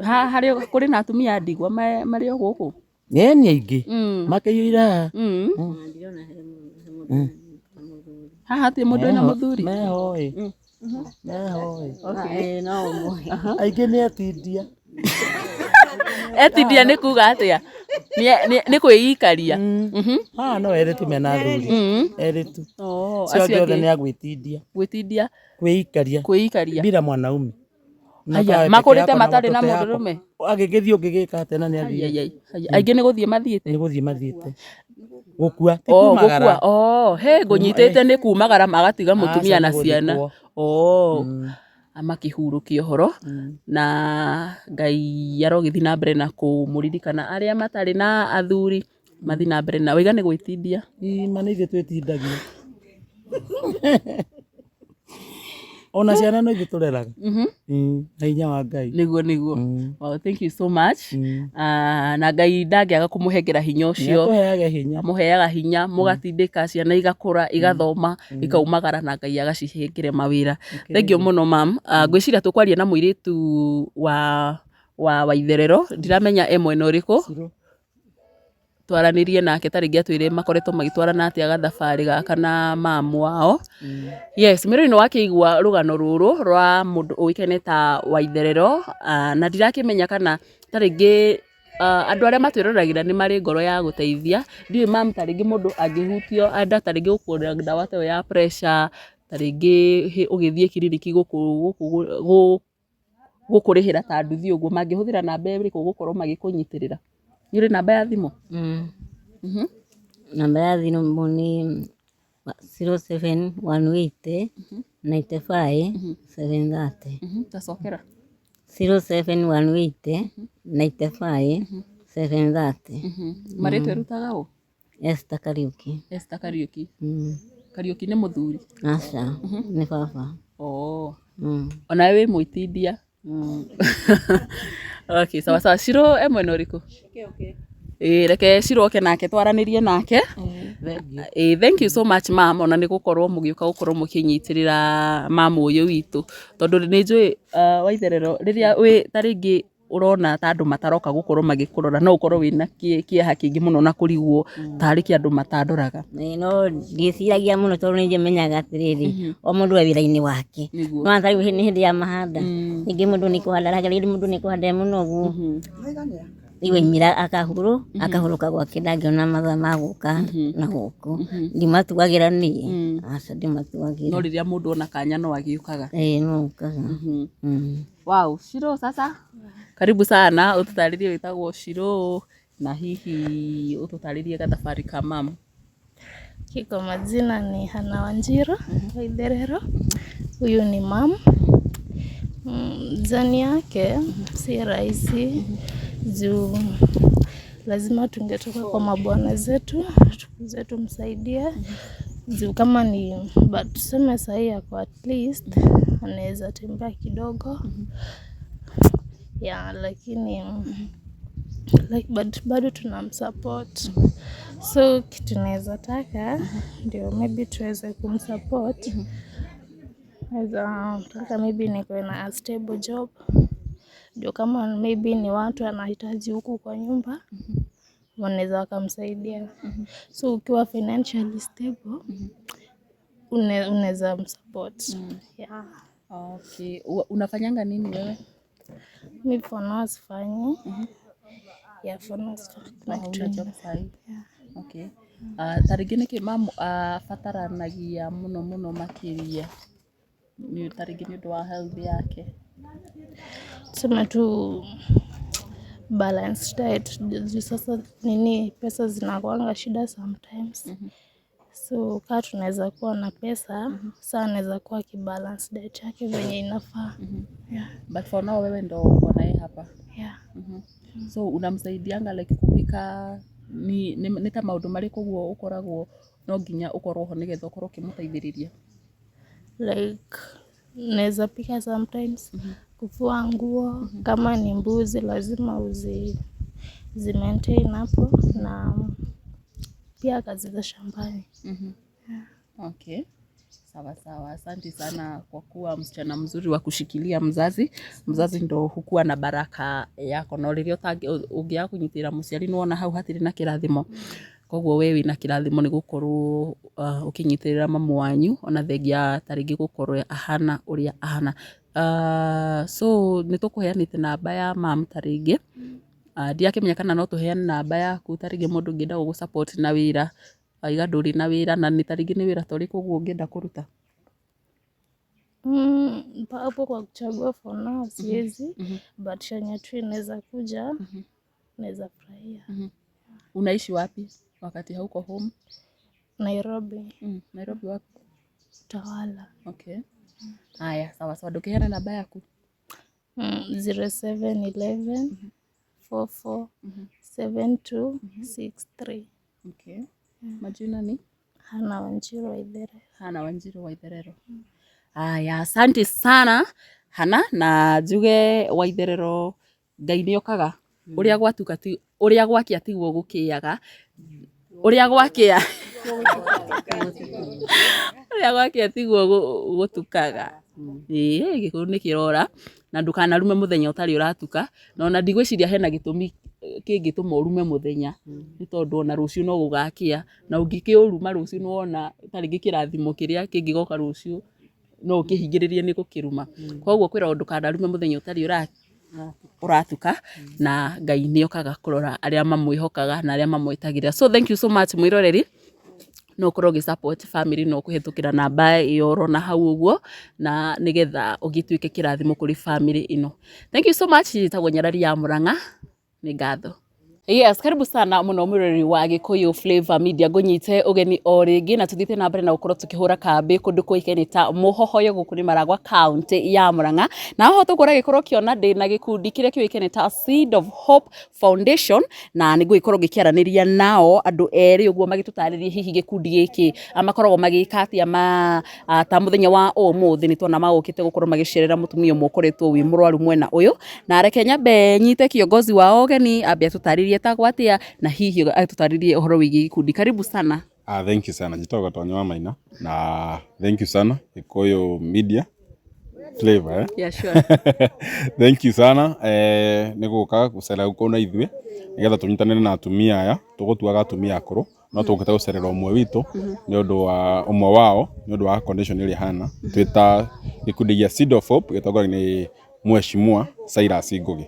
Haha harĩ kũrĩ na atumia a ndigwa marĩ o gũkũ? Ĩĩ nĩ aingĩ. Makĩiyũire haha. Haha hatirĩ mũndũ wĩna mũthuri? Meho ĩ. Meho ĩ. Aingĩ nĩ etindia. Etindia nĩ kuga atĩa? Nĩ kwĩikaria? Haha no erĩ tu mena athuri. Erĩ tu. Acio angĩ othe nĩ a gwĩtindia. Gwĩtindia? Kwĩikaria. Kwĩikaria. Bila mwanaume. Haya, makũrĩte matarĩ na mũndũrũme? Agĩgĩthiĩ ũngĩgĩka atĩa na nĩ athire? Aingĩ nĩ gũthiĩ mathiĩte? Nĩ gũthiĩ mathiĩte. Gũkua, ti kumagara. Gũkua, oh, he ngũnyitĩte nĩ kumagara magatiga mũtumia na ciana. Oh, makĩhurũkia ũhoro na Ngai arogĩthiĩ na mbere na kũmũririkana arĩa matarĩ na athuri mathiĩ na mbere na waiga nĩ gwĩtindia. Ĩ ma nĩ ithuĩ twĩtindagia. Ona ciana no ithuĩ tũreraga. Na hinya wa Ngai. Nĩguo nĩguo. Wow, thank you so much. Na Ngai ndangĩaga kũmũhengera hinya ũcio. Nĩatũheage hinya. Amũheaga hinya, mũgatindĩka ciana igakũra, igathoma, ikaumagara na Ngai agacihengere mawĩra. Thank you mũno ma'am. Ngwĩciria tũkwaria na mũirĩtu wa Waitherero, ndiramenya e mwena ũrĩkũ. Twaranĩrie nake ta rĩngĩ atwĩre makoretwo magĩtwarana atĩa gathabarĩ gaka na mamu wao. Yes, mwĩrori nĩ wakĩigua rũgano rũrũ rwa mũndũ ũĩkaine ta Waitherero, na ndirakĩmenya kana ta rĩngĩ andũ arĩa matwĩroragĩra nĩ marĩ ngoro ya gũteithia. Ndiũĩ mamu ta rĩngĩ mũndũ angĩhutio enda ta rĩngĩ gũkũgũrĩra ndawa ta ĩyo ya pressure, ta rĩngĩ ũgĩthiĩ kiriniki gũkũ gũkũrĩhĩra ta nduthi ũguo, mangĩhũthĩra namba ĩrĩkũ gũkorwo magĩkũnyitĩrĩra? Nĩ ũrĩ namba ya thimũ? Namba ya thimũ nĩ 0718 95 730. Ta cokera. 0718 95 730. Marĩtwa ĩrutaga ũ? Esther Kariuki. Esther Kariuki. Kariuki nĩ mũthuri? Aca, nĩ baba. Oh. Onawe wĩ mwĩtindia? Okay, sawa sawa. Shiro e mwena ũrĩkũ? Ĩĩ reke Shiro oke nake twaranĩrie nake. Ĩĩ thank you so much ma'am ona nĩ gũkorwo mũgĩũka gũkorwo mũkĩnyitĩrĩra mamu ũyũ witũ. Tondũ nĩ njũĩ Waitherero rĩrĩa wĩ ta rĩngĩ ũrona ta andũ mataroka gũkorwo magĩkũrora no ũkorwo wĩna kĩeha kĩingĩ mũno na kũrigwo tarĩ kĩ andũ matandoraga. Ĩĩ no ndiĩciragia mũno tondũ nĩ menyaga atĩrĩrĩ, o mũndũ e wĩra-inĩ wake. No ta rĩu nĩ hĩndĩ ya mahanda, rĩngĩ mũndũ nĩ kũhanda arahanda, rĩngĩ mũndũ nĩ kũhanda e mũnogu. Rĩu aimĩra akahurũka gwake, ndangĩona mathaa ma gũka na gũkũ. Ndimatuagĩra niĩ, aca, ndimatuagĩra. No rĩrĩa mũndũ ona kanya no agĩũkaga. Ĩĩ, no ũkaga. Wow, Shiro, sasa karibu sana, ũtũtarĩrie wĩtagwo Shiro na hihi ũtũtarĩrie gathabarĩ ka mamu. Kwa majina ni Hana Wanjiru Waitherero. Huyu ni mam. Journey yake si rahisi juu lazima tungetoka kwa mabwana zetu tukuje tumsaidie juu kama ni, but tuseme sahii ako at least anaweza tembea kidogo, yeah, lakini like, but bado tunamsupport. So kitu naweza taka ndio maybe tuweze kumsupport, naweza taka maybe nikuwe na a stable job ndio kama maybe ni watu anahitaji huku kwa nyumba wanaweza wakamsaidia. So ukiwa financially stable, unaweza msupport, yeah. Okay. Unafanyanga nini wewe? Mi for now sifanyi. Yeah, for now sifanyi. Kuna kitu Hauna job sahi? Okay. Ta rĩngĩ nĩkĩ mamu abataranagia mũno mũno makĩria, nĩ ta rĩngĩ nĩ ũndũ wa health yake? Tuseme tu balanced diet, juu sasa nini, pesa zinakuanga shida sometimes. So kaa tunaweza kuwa na pesa, saa anaweza kuwa akibalance diet yake venye inafaa, yeah. But for now wewe ndo uko naye hapa? Yeah. So unamsaidianga like kupika, nĩ ta maũndũ marĩkũ ũguo ũkoragwo no nginya ũkorwo ho nĩgetha ũkorwo ũkĩmũteithĩrĩria? Like naweza pika sometimes, kufua nguo, kama ni mbuzi lazima zi maintain hapo, na pia kazi za shambani. Okay. Sawa sawa, asante sana kwa kuwa msichana mzuri wa kushikilia mzazi. Mzazi ndo hukuwa na baraka yako, no rĩrĩa ũngĩaga kũnyitĩrĩra mũciari, nĩwona hau hatirĩ na kĩrathimo. Koguo we wĩna kĩrathimo nĩ gũkorwo ũkĩnyitĩrĩra mamu wanyu, ona thengia ta rĩngĩ gũkorwo ahana ũrĩa ahana. So nĩ tũkũheanĩte namba ya mam, ta rĩngĩ ndirakĩmenya kana no tũheane namba yaku, ta rĩngĩ mũndũ ũngĩenda gũgũ support na wĩra, waiga ndũrĩ na wĩra, na nĩ ta rĩngĩ nĩ wĩra ta ũrĩkũ ũguo ũngĩenda kũruta? Hapo kwa kuchagua for now siwezi, but chenye tu inaweza kuja naweza furahia. Unaishi wapi wakati hauko home? Nairobi. Nairobi wapi? Utawala. Okay. Haya, sawa sawa, ndũkĩheane namba yaku. 0711 44 7263. Okay. Majina ni? Hana Wanjiru Waitherero. Hana Wanjiru Waitherero. Haya, asante sana Hana, na njuge Waitherero, Ngai nĩ okaga ũrĩa gwatuka ti ũrĩa gwakĩa tiguo gũkĩaga, ũrĩa gwakĩa tiguo gũtukaga. Ĩĩ, gĩkũyũ nĩ kĩrora, na ndũkanarume mũthenya ũtarĩ ũratuka, na ona ndigwĩciria hena gĩtũmi kĩngĩtũma ũrume mũthenya, nĩ tondũ ona rũciũ no gũgakĩa, na ũngĩkĩũruma rũciũ, nĩwona ta rĩngĩ kĩrathimo kĩrĩa kĩngĩgoka rũciũ no ũkĩhingĩrĩrie nĩ gũkĩruma. Koguo kwĩragwo ndũkanarume mũthenya ũtarĩ ũratuka, na Ngai nĩ okaga kũrora arĩa mamwĩhokaga na arĩa mamwetagĩrĩra. So thank you so much, mwĩroreri. No ũkorwo ũgĩ support family no kũhĩtũkĩra namba ĩyo ũrona hau ũguo, na nĩgetha ũgĩtuĩke kĩrathimo kũrĩ family ĩno. Thank you so much. Njĩtagwo Nyarari ya Mũrang'a, nĩ ngatho. Yes, karibu sana muno mwiroreri wa Gikuyu Flavor Media, ngunyite ugeni o ringi, na tuthiite na mbere na gukorwo tukihura kambi kundu kuikaine ta Muhohoyo, guku ni Maragwa, county ya Murang'a. Na ho tugura gikorwo kiona ndi na gikundi kiria kiuikaine ta Seed of Hope Foundation, na nĩngũgĩkorwo ngĩkĩaranĩria nao andũ erĩ ũguo magĩtũtarĩrie hihi gĩkundi gĩkĩ makoragwo magĩka atĩa. Ma ta mũthenya wa ũmũthĩ nĩ tuona magũkĩte gũkorwo magĩcerera mũtumia ũmwe ũkoretwo wĩ mũrwaru mwena ũyũ, na reke nyambe nyite kiongozi wao ũgeni ambe atũtarĩrie etagwo atĩa na hihi atũtarĩrie ũhoro wĩgiĩ gĩkundi. Karibu sana. Ah, thank you sana. Njitagwo Gatonyo wa Maina, na thank you sana Gikuyu Media Flavor, eh? Yeah, sure. Thank you sana nĩ gũka gũcera gũkũ na ithuĩ nĩgetha tũnyitanĩre na atumia aya tũgũtuaga atumia akũrũ, no tũkĩte gũcerera ũmwe witũ nĩ ũndũ wa ũmwe wao, nĩ ũndũ wa condition ĩrĩa ĩhana. Twĩ ta gĩkundi gĩa Seed of Hope gĩtongoragio nĩ Mheshimiwa Cyrus Ngugi.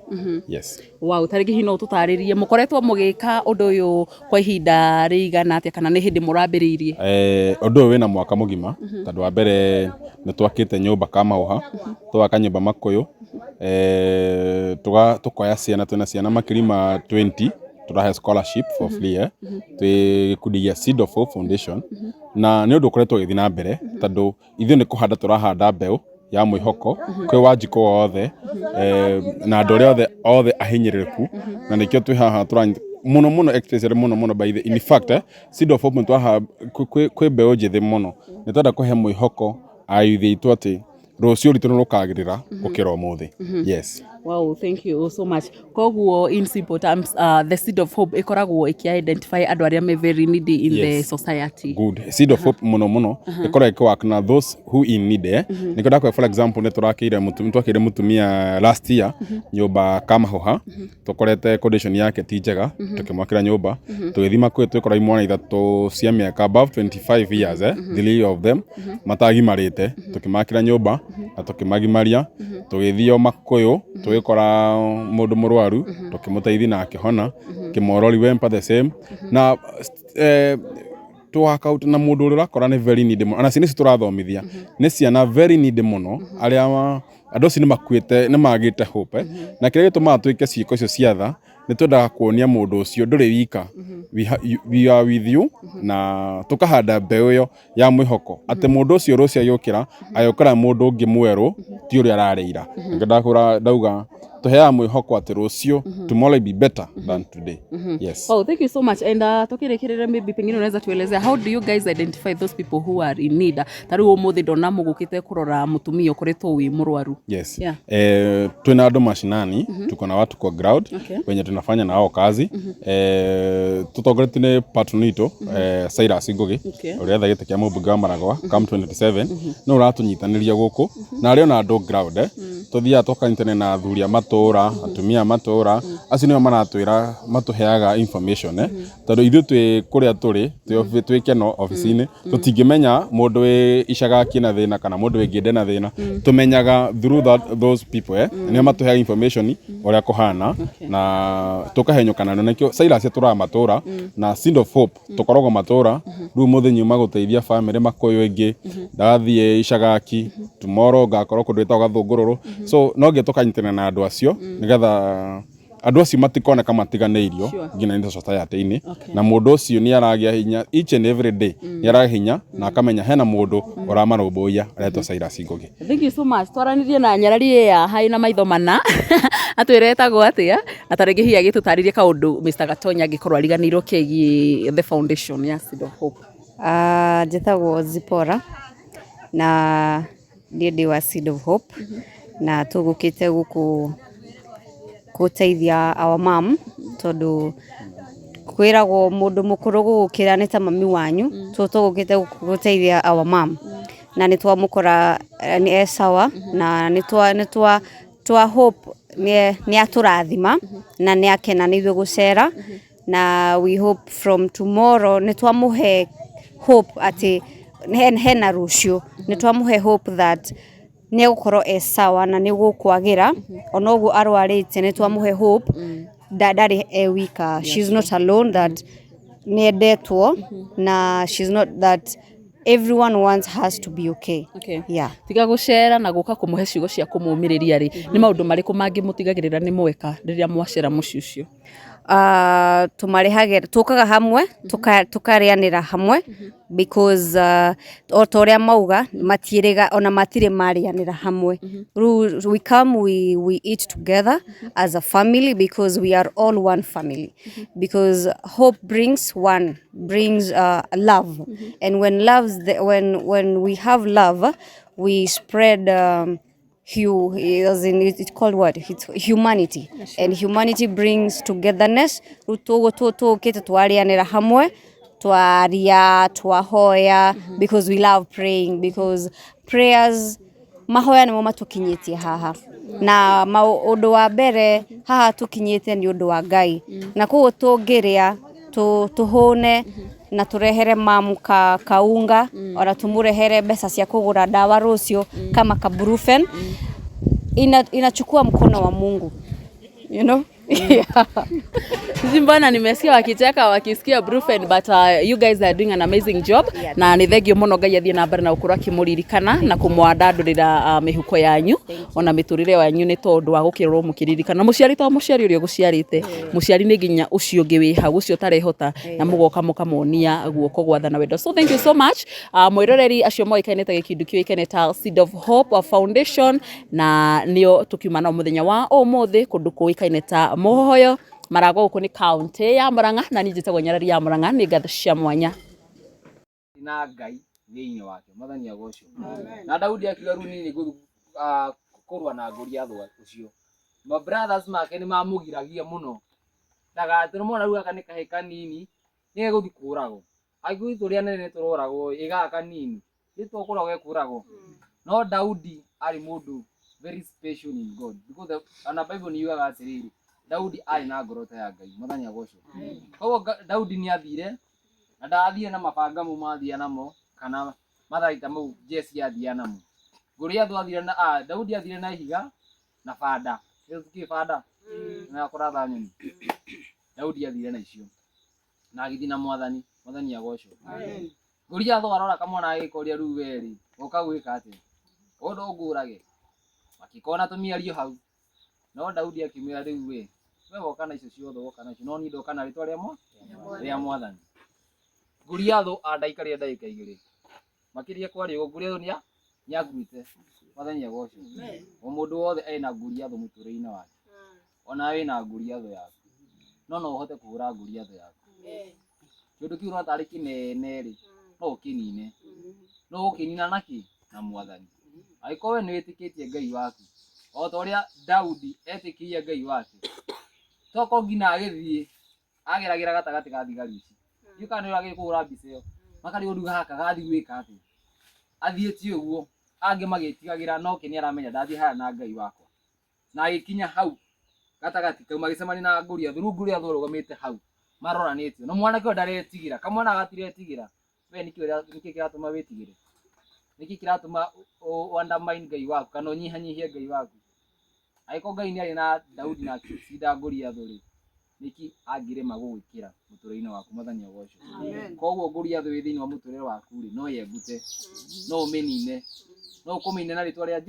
Yes. Wow, ta rĩngĩ hihi no ũtũtarĩrie mũkoretwo mũgĩka ũndũ ũyũ kwa ihinda rĩigana atĩa kana nĩ hĩndĩ mũrambĩrĩirie? Ũndũ ũyũ wĩna mwaka mũgima, tondũ wa mbere nĩ twakĩte nyũmba Kamahũha, tũgaka nyũmba Makũyũ, tũkoya ciana, twĩna ciana makĩria ma 20 tũrahe scholarship for free, twĩ gĩkundi gĩa Seed of Hope Foundation, na nĩ ũndũ ũkoretwo ũgĩthiĩ na mbere, tondũ ithuĩ nĩ kũhanda tũrahanda mbeũ ya mwĩhoko kwĩ Wanjikũ wothe, na andũ arĩa othe othe ahinyĩrĩrĩku, na nĩkĩo twĩ haha tũranyita mũno mũno, especially mũno mũno, by the in fact, Seed of Hope nĩ kwĩ mbeũ njĩthĩ mũno, nĩ twenda kũhe mwĩhoko ayuthi aitũ atĩ rũciũ rwitũ nĩ rũkagĩrĩra gũkĩra ũmũthĩ. Yes. Wow, thank you so much. Koguo in simple terms, the Seed of Hope ĩkoragwo ĩkĩ identify andũ arĩa me very needy in the society. Good. Seed of Hope mũno mũno ĩkoragwo ĩkĩwork na those who in need, eh. Nĩkĩo ndakũhe, for example, nĩ tũrakĩire mũtumia, twakĩire mũtumia last year nyũmba Kamahũha, tũkorete condition yake ti njega, tũkĩmwakĩra nyũmba. Tũgĩthiĩ Makũyũ, twĩkora imwana ithatũ cia mĩaka above 25 years, three of them matagimarĩte, tũkĩmakĩra nyũmba na tũkĩmagimaria. Tũgĩthiĩ o Makũyũ, tũgĩkora mũndũ mũrwaru, tũkĩmũteithia na akĩhona. Kĩmorori Wempa the same, na tũ work out na mũndũ ũrĩa ũrakora nĩ very needy mũno. Ona ciana ici tũrathomithia nĩ ciana very needy mũno, arĩa andũ acio nĩ makuĩte, nĩ magĩte hope, Na kĩrĩa gĩtũmaga twĩke ciĩko icio cia tha, nĩ twendaga kuonia mũndũ ũcio ndũrĩ wika, we are with you, na tũkahanda mbeũ ĩyo ya mwĩhoko atĩ mũndũ ũcio rũciũ agĩũkĩra, agĩũkĩra mũndũ ũngĩ mwerũ, ti ũrĩa ararĩ ira. Nĩkĩo ndakũra ndauga tũheaga mwĩhoko atĩ rũciũ, tomorrow will be better than today. Yes. Oh, thank you so much. And tukĩrĩkĩrĩria, maybe pengine unaweza tuelezea how do you guys identify those people who are in need? Ta rĩu ũmũthĩ ndona mũgũkĩte kũrora mũtumia ũkoretwo wĩ mũrwaru. Yes. Yeah. Twina andũ mashinani, tuko na watu kwa ground wenye tunafanya na wao kazi, tutongoretio nĩ patron witũ, Cyrus Ngugi, ũrĩa etha gĩtĩ kĩa mũmbunge wa Maragwa come 2027, no ũratũnyitanĩria gũkũ na arĩ ona andũ ground, Tuthiaga tũkanyitanĩra na athuri a matũra, atumia a matũra, acio nĩo maratwĩra, matũheaga information, Tondũ ithuĩ twĩ kũrĩa tũrĩ, twĩ Keno obici-inĩ, tũtingĩmenya mũndũ wĩ Icagaki na thĩna kana mũndũ wĩ Ngĩnde na thĩna. Tũmenyaga through those people, nĩo matũheaga information ũrĩa kũhana na tũkahenyũkana na nĩkĩo Cyrus atũraga matũra na Seed of Hope tũkoragwo matũra. Rĩu mũthĩ nyuma gũteithia family Makũyũ, ĩngĩ ndathiĩ Icagaki, tomorrow ngakorwo kũndũ gwĩtagwo Gathũngũrũrũ, so no nginya tũkanyitanĩra na andũ acio nĩgetha andũ acio matikoneka matiganĩirio nginya nĩ society-inĩ, na mũndũ ũcio nĩ aragĩa hinya each and every day, nĩ aragĩa hinya na akamenya hena mũndũ ũramarũmbũiya aretwo Cyrus Ngugi. Thank you so much. Twaranĩrie na nyarari ya haĩ na maitho mana, atwĩre etagwo atĩa, na ta rĩngĩ hihi agĩtũtarĩrie kaũndũ Mr. Gatonya angĩkorwo ariganĩirwo kegiĩ the foundation ya Seed of Hope. Njĩtagwo Zipporah na niĩ ndĩ wa Seed of Hope, na tũgũkĩte gũkũ gũteithia our mom, tondũ kwĩragwo mũndũ mũkũrũ gũgũkĩra nĩ ta mami wanyu, so tũgũkĩte gũkũ gũteithia our mom, na nĩ twamũkora nĩ e sawa, na nĩ twa nĩ twa twa hope nĩ atũrathima na nĩ akena nĩ ithuĩ gũcera, na we hope from tomorrow nĩ twamũhe hope atĩ hena rũciũ, nĩ twamũhe hope that nĩ egũkorwo e sawa na nĩ gũkwagĩra ona ũguo arwarĩte. Nĩ twamũhe hope ndarĩ e wika, she's not alone, that nĩ endetwo na she's not, that everyone wants has to be okay. Yeah. Tiga gũcera na gũka kũmũhe ciugo cia kũmũmĩrĩria rĩ, nĩ maũndũ marĩkũ mangĩ mũtigagĩrĩra nĩ mweka rĩrĩa mwacera mũciĩ ũcio? Tũmarehagĩra, tũkaga hamwe, tũkarĩanĩra hamwe, because o ta ũrĩa mauga matiĩrĩga ona matirĩ marĩanĩra hamwe. Rĩu we come, we eat together as a family, because we are all one family, because hope brings one, brings love, and when love's the, when we have love, we spread as in it's called what, it's humanity, and humanity brings togetherness. Rĩu tũkĩte twarĩanĩra hamwe, twaria, twahoya, because we love praying, because prayers, mahoya nĩmo matũkinyĩtie haha, na ũndũ wa mbere haha tũkinyĩte nĩ ũndũ wa Ngai, na koguo tũngĩrĩa tũhũne na tũrehere mamu kaunga, ona tũmũrehere mbeca cia kũgũra ndawa rũciũ kama ka Brufen. Inachukua mkono wa Mungu, you know? Yeah. Sisi mbona nimesikia wakicheka wakisikia Brufen, but you guys are doing an amazing job. Na nĩ thengio mũno, Ngai athiĩ na mbere na gũkorwo akĩmũririkana na kũmwandandũrĩra mĩhuko yanyu ona mĩtũrĩre wanyu, nĩ tondũ wa gũkĩrorwo mũkĩririkana mũciari, to mũciari ũrĩa ũgũciarĩte, mũciari nĩ nginya ũcio ũngĩ wĩ hau, ũcio ũtarehota, na mũgoka mũkamonia guoko gwa tha na wendo. So thank you so much. Mwĩroreri, acio moĩkaine ta gĩkundi kĩũĩkaine ta Seed of Hope Foundation, na nĩo tũkiuma nao mũthenya wa ũmũthĩ kũndũ kũĩkaine ta Mũhoyo Maragwa, gũkũ nĩ kaunti ya Murang'a, na niĩ njĩtagwo Nyarari ya Murang'a. Nĩ ngatho cia mwanya. Na Ngai thĩinĩ wake, Mwathani agocwo. Na Daudi akiuga, rĩu niĩ nĩngũthiĩ kũrũa na Goliath ũcio. Ma brothers make nĩ mamũgiragia mũno ndagatũrĩ mona, rĩu gaka nĩ kahĩ kanini, nĩ gegũthiĩ kũragwo. Angĩkorwo tũrĩ anene tũroragwo, ĩ gaka kanini nĩ tũkũragwo, gekũragwo. No Daudi arĩ mũndũ very special in God, because ona Bible nĩ yugaga atĩrĩrĩ, Daudi arĩ na ngoro ta ya Ngai. Mwathani agocwo. Koguo Daudi nĩ athire, na ndathire na mabanga mau mathiaga namo kana matharaita mau Jesse athiaga namo. Goliath athire na Daudi athire na ihiga na banda. Ĩyo kĩ banda na kũratha nyoni. Daudi athire na icio na agĩthiĩ na Mwathani. Mwathani agocwo. Goliath arora kamwana agĩkoria, rĩu we rĩ, ũka gwĩka atĩa ũndũ ũngũrage? Makĩkorwo na tũmĩario hau, no Daudi akĩmwĩra, rĩu we woka na icio ciothe woka nacio, no niĩ ndoka na rĩtwa rĩa Mwathani. Goliath andaikarire ndagĩka 2 makĩria kwaria ũguo, Goliath nĩakuĩte. Mwathani agocwo. O mũndũ wothe ena Goliath mũtũrĩre-inĩ wake, ona wĩna Goliath yaku, no no ũhote kũhũra Goliath yaku. Kĩũndũ kĩu ũrona tarĩ kĩnene rĩ, no ũkĩnine, no ũkĩnina na kĩ? Na Mwathani. Angĩkorwo we nĩ wĩtĩkĩtie Ngai waku o ta ũrĩa Daudi etĩkirie Ngai wake, tokorwo nginya agĩthiĩ ageragĩra gatagatĩ ka thigari ici. Ndiũĩ kana nĩ ũragĩrĩire kũhũra mbica ĩyo, makarigwo rĩu gaka gathiĩ gwĩka atĩa, athiĩte ũguo angĩ magĩtigagĩra, no ke nĩ aramenya ndathiĩ haha na Ngai wakwa. Na agĩkinya hau gatagatĩ kau magĩcemania na Goliath. Rĩu Goliath arũgamĩte hau maroranĩtio na mwanake ũyũ ndaretigĩra, kamwana gatiretigĩra. We nĩkĩ kĩratũma wĩtigĩre? Nĩkĩ kĩratũma undermine Ngai waku kana ũnyihanyihie Ngai waku? Angĩkorwo Ngai nĩ arĩ na Daudi na akĩcinda Goliath rĩ, nĩkĩ angĩrema gũgwĩkĩra mũtũrĩre-inĩ waku? Mwathani agocwo. Koguo Goliath wĩ thĩinĩ wa mũtũrĩre waku rĩ, no yengute, no ũmĩnine, no ũkũmĩnina na rĩtwa rĩa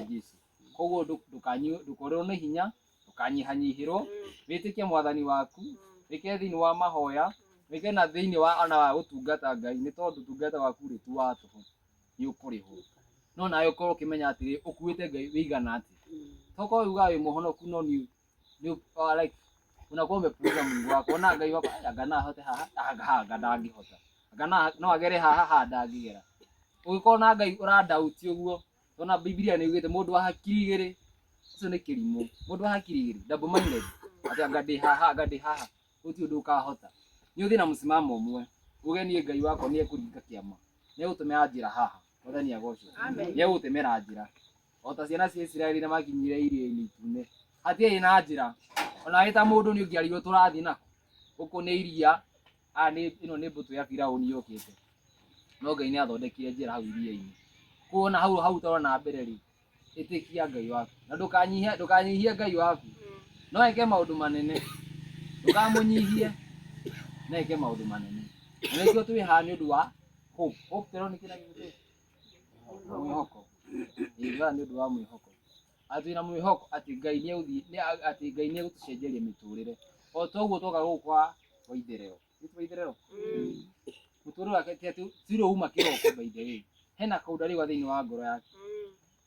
Jesu. Koguo ndũkorĩrwo nĩ hinya, ndũkanyihanyihĩrwo, wĩtĩkie Mwathani waku, wĩke thĩinĩ wa mahoya, wĩke na thĩinĩ wa ona wa gũtungata Ngai, nĩ tondũ ũtungata waku rĩ ti wa tũhũ, nĩ ũkũrĩhwo. No nawe ũkorwo ũkĩmenya atĩrĩ, ũkuĩte Ngai wĩigana atĩa. Tokorwo ugaga wĩ mũhonoku, no nĩ like unakuwa umepuuza Mungu wako. Ona Ngai wako, anga no ahote haha, anga haha anga ndangĩhota, anga no agere haha, haha ndangĩgera. Ũngĩkorwo na Ngai ũrandauti ũguo, tona Biblia nĩ yugĩte mũndũ wa hakiri igĩrĩ ũcio nĩ kĩrimũ. Mũndũ wa hakiri igĩrĩ, double minded, atĩ anga ndĩ haha, anga ndĩ haha, gũtirĩ ũndũ ũkahota. Nĩ ũthiĩ na mũsimamo ũmwe, uge niĩ Ngai wakwa nĩ ekũringa kĩama, nĩ egũtũmĩra njĩra haha. Mwathani agocwo. Nĩ egũtũmĩra njĩra o ta ciana cia Isiraeli na makinyire iria-inĩ itune, hatiarĩ na njĩra. Ona wĩ ta mũndũ nĩ ũngĩarirwo tũrathiĩ nako gũkũ nĩ iria, aya nĩ ĩno nĩ mbũtũ ya Firaũni yũkĩte, no Ngai nĩ athondekire njĩra hau iria-inĩ. Kuona hau hau tũrona mbere rĩ, ĩtĩkia Ngai waku na ndũkanyihie Ngai waku, no eke maũndũ manene, ndũkamũnyihie, no eke maũndũ manene. Na nĩkĩo twĩ haha nĩ ũndũ wa hope. Hope tũrona nĩ kĩna gĩkĩ mwĩhoko. Ĩĩ, haha nĩ ũndũ wa mwĩhoko, atĩ twĩna mwĩhoko atĩ Ngai nĩ egũthiĩ atĩ Ngai nĩ egũtũcenjeria mĩtũrĩre o ta ũguo twoka gũkũ kwa Waitherero. Nĩ Waitherero mũtũrĩre wake ti atĩ tirĩ uma kĩroko. By the way, hena kaũndũ arĩgwa thĩinĩ wa ngoro yake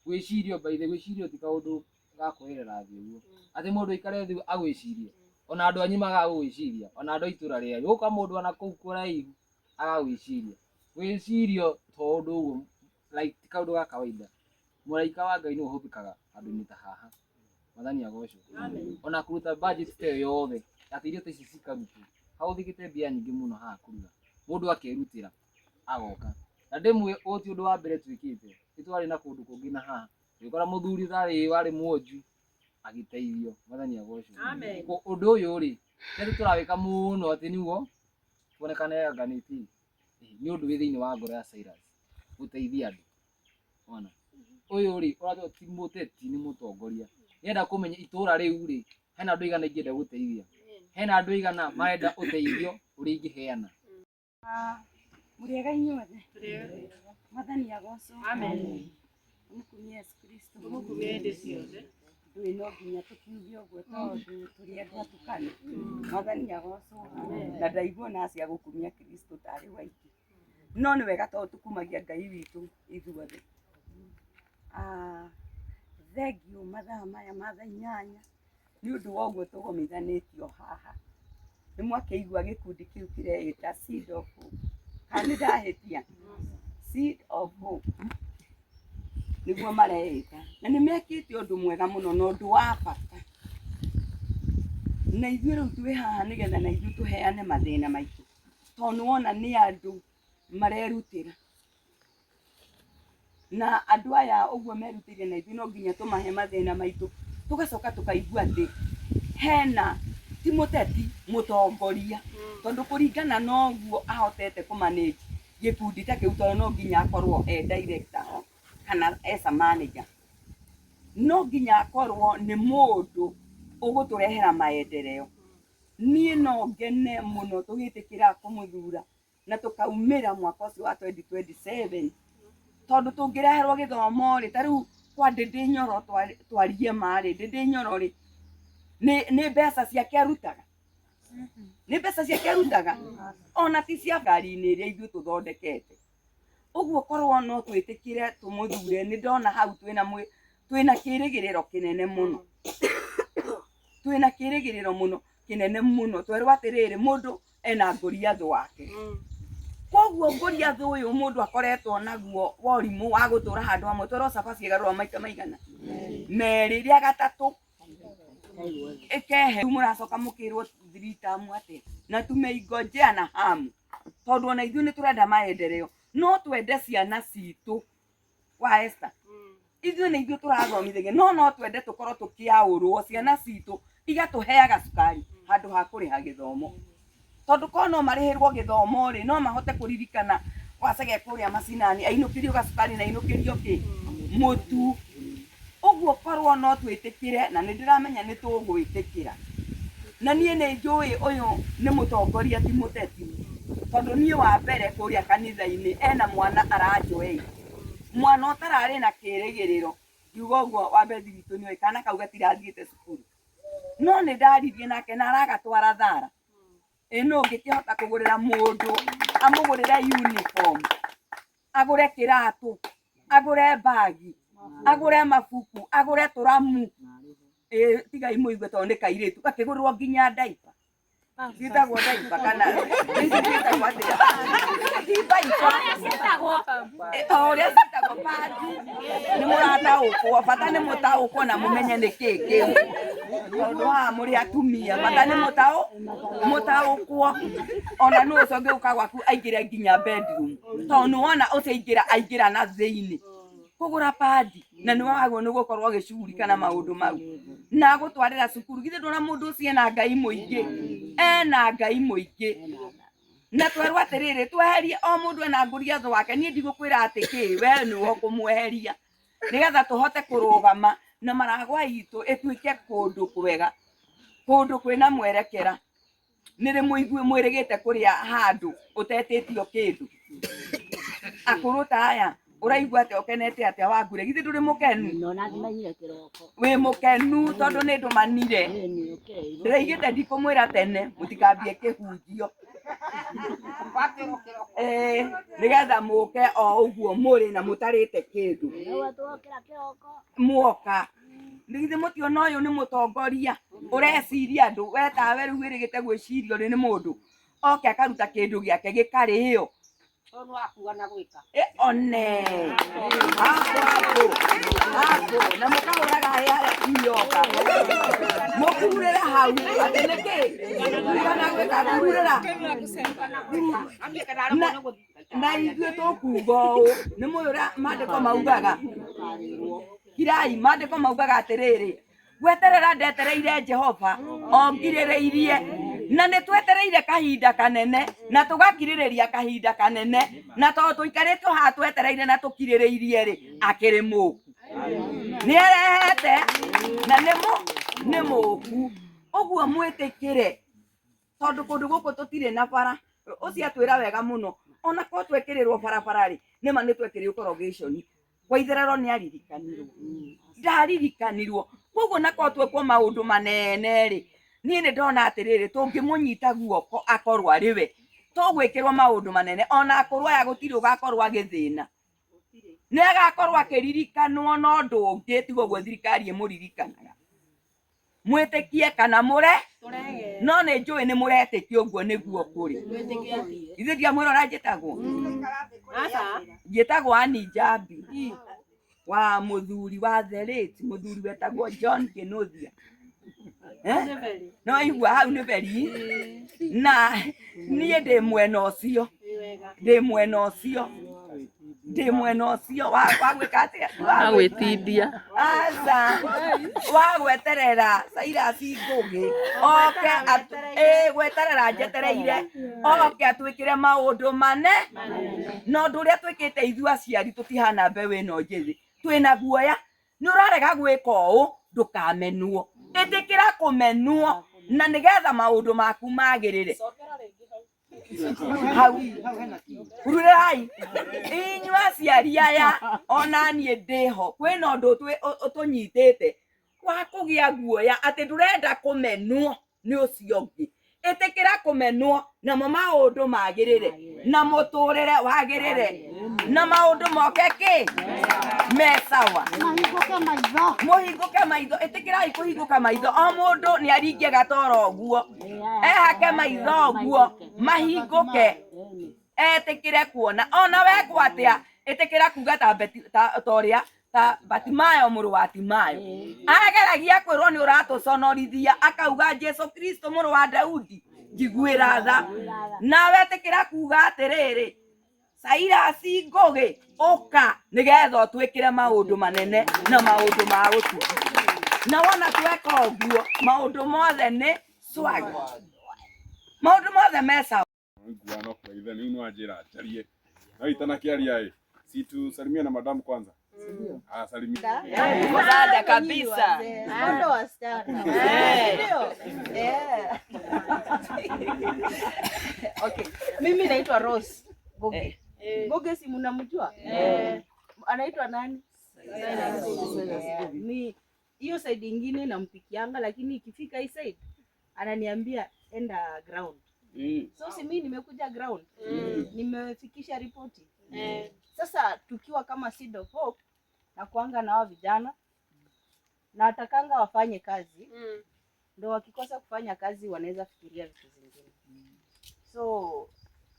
gwĩcirio. By the gwĩcirio ti kaũndũ ga kweherera thĩ ũguo, atĩ mũndũ aikare thĩ agwĩcirie, ona andũ anyu magaga gũgwĩciria, ona andũ a itũra rĩanyu gũka mũndũ ona kũu kũraihu agagwĩciria. Gwĩcirio to ũndũ ũguo, like ti kaũndũ ga kawaida. Mũraika wa Ngai nĩwe ũhũthĩkaga handũ-inĩ ta haha. Mwathani agocwo. Ona kũruta budget ta ĩyo yothe atĩ irio ta ici cikarutwo, hahũthĩkĩte mbia nyingĩ mũno haha kũruga, mũndũ akerutĩra agoka. Na ndĩmwĩ ũyũ ti ũndũ wa mbere twĩkĩte, nĩ twarĩ na kũndũ kũngĩ na haha tũgĩkora mũthuri ũtarĩ warĩ mwonju agĩteithio. Mwathani agocwo. Ũndũ ũyũ rĩ, ti atĩ tũrawĩka mũno atĩ nĩguo tuonekane anga nĩ ti, nĩ ũndũ wĩ thĩinĩ wa ngoro ya Cyrus gũteithia andũ. Ona Ũyũ rĩ, ũrathiĩ ti mũteti nĩ mũtongoria. Nĩenda kũmenya itũra rĩu rĩ, hena andũ aigana ingĩenda gũteithia. Hena andũ aigana marenda ũteithio ũrĩa ingĩheana. Mũrĩega inyuothe? Mwathani agocwo. Amen. Tũmũkumie Yesu Kristo. Tũmũkumie hĩndĩ ciothe. Ndũĩ no nginya tũkiuge ũguo tondũ tũrĩ andũ atukanu. Mwathani agocwo. Na ndaigua ona acia gũkumia Kristo tarĩ waingĩ. No nĩ wega tondũ tũkumagia Ngai witũ ithuothe. Ah, thengiũ mathaa maya ma thaa inyanya nĩ ũndũ wa ũguo tũgomithanĩtio haha. Nĩ mwakĩigua gĩkundi kĩu kĩreĩta Seed of Hope. Kana nĩ ndahĩtia? Seed of Hope nĩguo mareĩta. Na nĩ mekĩte ũndũ mwega mũno na ũndũ wa bata. Na ithuĩ rĩu twĩ haha nĩgetha na ithuĩ tũheane mathĩna maitũ. Tondũ nĩ wona nĩ andũ marerutĩra. Na andũ aya ũguo merutĩire na ithuĩ no nginya tũmahe mathĩna maitũ, tũgacoka tũkaigua atĩ hena ti mũteti, mũtongoria. Tondũ kũringana na ũguo ahotete kũ manage gĩkundi ta kĩu tondũ no nginya akorwo e director ho kana as a manager. No nginya akorwo nĩ mũndũ ũgũtũrehera maendeleo. Niĩ no ngene mũno tũgĩtĩkĩra kũmũthura na tũkaumĩra mwaka ũcio wa 2027 tondũ tũngĩreherwo gĩthomo rĩ ta rĩu kwa Ndĩndĩ Nyoro twarie ma rĩ Ndĩndĩ Nyoro rĩ nĩ mbeca ciake arutaga nĩ mbeca ciake arutaga ona ti cia ngari-inĩ ĩrĩa ithuĩ tũthondekete ũguo korwo no twĩtĩkĩre tũmũthure nĩ ndona hau twĩna twĩna kĩrĩgĩrĩro kĩnene mũno twĩna kĩrĩgĩrĩro mũno kĩnene mũno twerwo atĩrĩrĩ mũndũ ena ngũriathũ wake koguo ngũriathũ ũyũ mũndũ akoretwo naguo wa ũrimũ wa gũtũra handũ hamwe twerwo cabaci ĩgarũrwo maita maigana merĩ rĩa gatatũ ĩkehe rĩu mũracoka mũkĩrwo thiritamu atĩa na tumeingojea na hamu tondũ ona ithuĩ nĩ tũrenda maendeleo no twende ciana citũ wa Esther ithuĩ nĩ ithuĩ tũrathomithagia no no twende tũkorwo tũkĩaũrwo ciana citũ igatũheaga cukari handũ ha kũrĩha gĩthomo tondũ korwo no marĩhĩrwo gĩthomo rĩ no mahote kũririkana wacege kũrĩa macinani ainũkĩrio gacukari na ainũkĩrio kĩ mũtu ũguo korwo no twĩtĩkĩre na nĩ ndĩramenya nĩ tũgwĩtĩkĩra na niĩ nĩ njũĩ ũyũ nĩ mũtongoria ti mũteti tondũ niĩ wa mbere kũrĩa kanitha-inĩ ena mwana aranjoei mwana ũtararĩ na kĩrĩgĩrĩro ngiuga ũguo wa bethi witũ nĩoĩ kana kau gatirathiĩte cukuru no nĩ ndaririe nake na aragatwara thara ĩ nũ ũngĩkĩhota kũgũrĩra mũndũ amũgũrĩre uniform agũre kĩratũ agũre mbagi agũre mabuku agũre tũramu ĩ tigai mũigue tondũ nĩ kairĩtu gakĩgũrĩrwo nginya ndaipa ciĩtagwo ndaipa kana ici ciĩtagwo atĩa ti ndaipa o ũrĩa ciĩtagwo pandi nĩ mũrataũkwo bata nĩ mũtaũkwo na mũmenye nĩ kĩ kĩu tondũ haha mũrĩ atumia bata nĩ mũtaũ mũtaũkwo ona nũ ũcio ũngĩũka gwaku aingĩre nginya bedroom tondũ nĩ wona ũcio aingĩra aingĩra na thĩinĩ kũgũra pandi na nĩ wagwo nĩ gũkorwo ũgĩcugurika na maũndũ mau na agũtwarĩra cukuru githĩ ndũna mũndũ ũcio ena ngai mũingĩ ena ngai mũingĩ na twerwo atĩrĩrĩ tweherie o mũndũ ena ngũriatho wake niĩ ndigũkwĩra atĩ kĩ we nĩwe ũkũmweheria nĩgetha tũhote kũrũgama na maragwa itũ ĩtuĩke kũndũ kwega kũndũ kwĩna mwerekera nĩ rĩ mũigue mwĩrĩgĩte kũrĩa handũ ũtetĩtio kĩndũ akũrũ ta aya ũraigua atĩa ũkenete atĩa wangure githĩ ndũrĩ mũkenu wĩ mũkenu tondũ nĩ ndũmanire ndĩraigĩte ndikũmwĩra tene mũtikambie kĩhunjio Ĩĩ, nĩgetha mũke o ũguo mũrĩ na mũtarĩte kĩndũ muoka githĩ mũtiona ũyũ nĩ mũtongoria ũreciria andũ we tawe rĩu wĩrĩgĩte gwĩcirio rĩ nĩ mũndũ oke akaruta kĩndũ gĩake gĩkarĩo Eh, one hapo hapo hapo na mũkahũraga hĩ harĩa iyoka mũkururĩre hau atĩ nĩkĩ kuga na gwĩka kururĩra na na ithuĩ tũkuga ũũ nĩ mũĩ ũrĩa maandĩko maugaga kirai maandĩko maugaga atĩrĩrĩ gweterera ndetereire Jehova o ngirĩrĩirie na nĩ twetereire kahinda kanene na tũgakirĩrĩria kahinda kanene na tondũ tũikarĩte haha twetereire na tũkirĩrĩirie rĩ akĩrĩ mũku. Nĩ arehete na nĩ mũku. Ũguo mwĩtĩkĩre tondũ kũndũ gũkũ tũtirĩ na bara. Ũcio atwĩra wega mũno. Ona korwo twekĩrĩrwo barabara rĩ, nĩma nĩ twekĩrirwo corrugation. Waitherero nĩ aririkanirwo. Ndaririkanirwo. Koguo na korwo twekwo maũndũ manene rĩ, niĩ nĩ ndona atĩrĩrĩ, tũngĩmũnyita guoko akorwo arĩ we, tũgwĩkĩrwo maũndũ manene. Ona akũrũ aya gũtirĩ ũgakorwo agĩthĩna. Nĩ agakorwo akĩririkanwo na ũndũ ũngĩ tiga ũguo thirikari ĩmũririkanaga. Mwĩtĩkie kana mũre, no nĩ njũĩ nĩ mũretĩkia ũguo nĩguo kũrĩ. Ithuĩ ndiamwĩra ũrĩa njĩtagwo? Njĩtagwo Annie Njambi wa mũthuri wa the late mũthuri wetagwo John Kinuthia. No igua hau nĩ beri na niĩ ndĩ mwena ũcio, ndĩ mwena ũcio, ndĩ mwena ũcio wa gwĩka atĩa? Wa gwĩtindia. Aca, wa gweterera Cyrus Ngũgĩ oke gweterera njetereire oke atwĩkĩre maũndũ mane. Na ũndũ ũrĩa twĩkĩte ithuĩ aciari tũtihana mbeũ ĩno njĩthĩ, twĩna guoya. Nĩ ũrarega gwĩka ũũ, ndũkamenwo. Ĩtĩkĩra kũmenwo na nĩgetha maũndũ maku magĩrĩre. Hau rurĩrai inyuĩ aciari aya, ona niĩ ndĩho, kwĩna ũndũ ũtũnyitĩte wa kũgĩa guoya atĩ ndũrenda kũmenwo nĩ ũcio ũngĩ. Ĩtĩkĩra kũmenwo namo maũndũ magĩrĩre na mũtũrĩre wagĩrĩre na maũndũ moke kĩ me sawa. Mũhingũke maitho, ĩtĩkĩrai kũhingũka maitho. O mũndũ nĩ aringie gatoro ũguo, ehake maitho ũguo, mahingũke, etĩkĩre kuona. Ona wekwo atĩa, ĩtĩkĩra kuga ta ta ũrĩa ta Batimayo mũrũ wa Timayo ageragia kwĩrwo nĩ ũratũconorithia, akauga Jesu Kristo mũrũ wa Daudi njiguĩra tha. Nawe ĩtĩkĩra kuga atĩrĩrĩ, Cyrus Ngũgĩ ũka nĩgetha ũtwĩkĩre maũndũ manene na maũndũ ma ũtugi. Na wona tweka ũguo maũndũ mothe nĩ swag, maũndũ mothe me sawa. Nguano kwa ithe ni unwanjira njarie. No itanakĩaria ĩ, si tusalimie na madamu kwanza. Ah, salimia. Msaada kabisa. Mtoto wasichana. Ndio. Okay. Mimi naitwa Rose Goge. Goge si mnamjua? Anaitwa nani? Ni hiyo side ingine nampikianga, lakini ikifika hii side ananiambia enda ground. So si mimi nimekuja ground. Nimefikisha ripoti. Sasa tukiwa kama Seed of Hope na kuanga na hao vijana na watakanga wafanye kazi, ndo wakikosa kufanya kazi wanaweza fikiria vitu zingine. So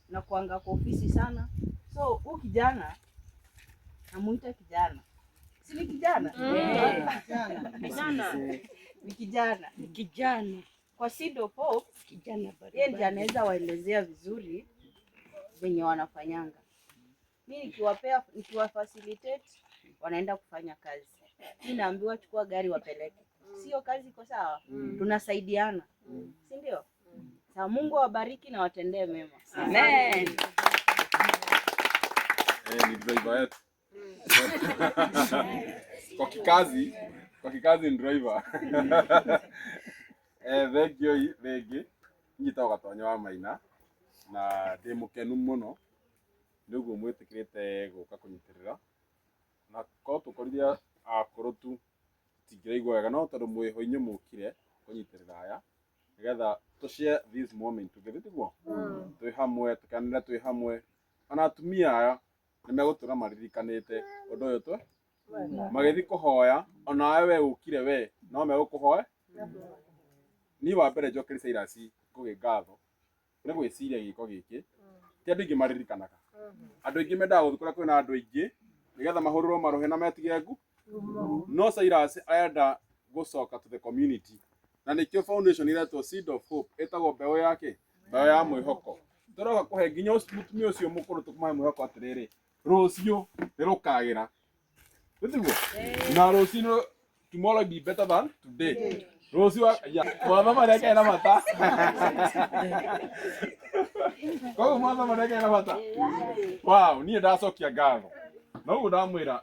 na kuanga kwa ofisi sana. So huu kijana namuita kijana, si ni kijana? Ni kijana. Kijana. Kwa Seed of Hope Kijana yeye ndiye anaweza waelezea vizuri venye wanafanyanga. Mimi nikiwapea, nikiwafacilitate wanaenda kufanya kazi. Mimi naambiwa chukua gari wapeleke. Sio kazi iko sawa? Tunasaidiana. Si ndio? Sawa, Mungu awabariki na watendee mema. Amen. Ni driver yetu. Kwa kikazi ni driver. Thank you rĩngĩ. Nyitagwo Gatonya wa Maina na ndĩ mũkenu mũno nĩ ũguo mwĩtĩkĩrĩte gũka kũnyitĩrĩra. Na korwo tũkorire akũrũ tu tũtingĩraigua wega, no tondũ mwĩho inyuĩ mũkire kũnyitĩrĩra aya nĩgetha tũ share this moment together, tiguo? Twĩ hamwe, tũkenere twĩ hamwe. Ona atumia aya nĩ megũtũra maririkanĩte ũndũ ũyũ twe magĩthiĩ kũhoya, onawe we ũkire we no megũkũhoya. Niĩ wa mbere njokerie Cyrus Ngũgĩ ngatho nĩ gwĩciria gĩko gĩkĩ. Ti andũ aingĩ maririkanaga. Andũ aingĩ mendaga gũthiĩ kũrĩa kwĩna andũ aingĩ nĩgetha mahũrĩrwo marũhe na metige ngu. No Cyrus arenda gũcoka to the community, na nĩkĩo foundation ĩretwo Seed of Hope, ĩtagwo mbeũ yake, mbeũ ya mwĩhoko. Tũroka kũhe nginya mũtumia ũcio mũkũrũ tũkũmahe mwĩhoko atĩrĩrĩ, rũciũ nĩ rũkagĩra. Tiguo? Na rũciũ tomorrow be better than today. Rũciũ ya mwathoma nĩ na bata. Koguo mwathoma nĩ na bata. Wow, niĩ ndacokia ngatho. Na ũguo ndamwĩra.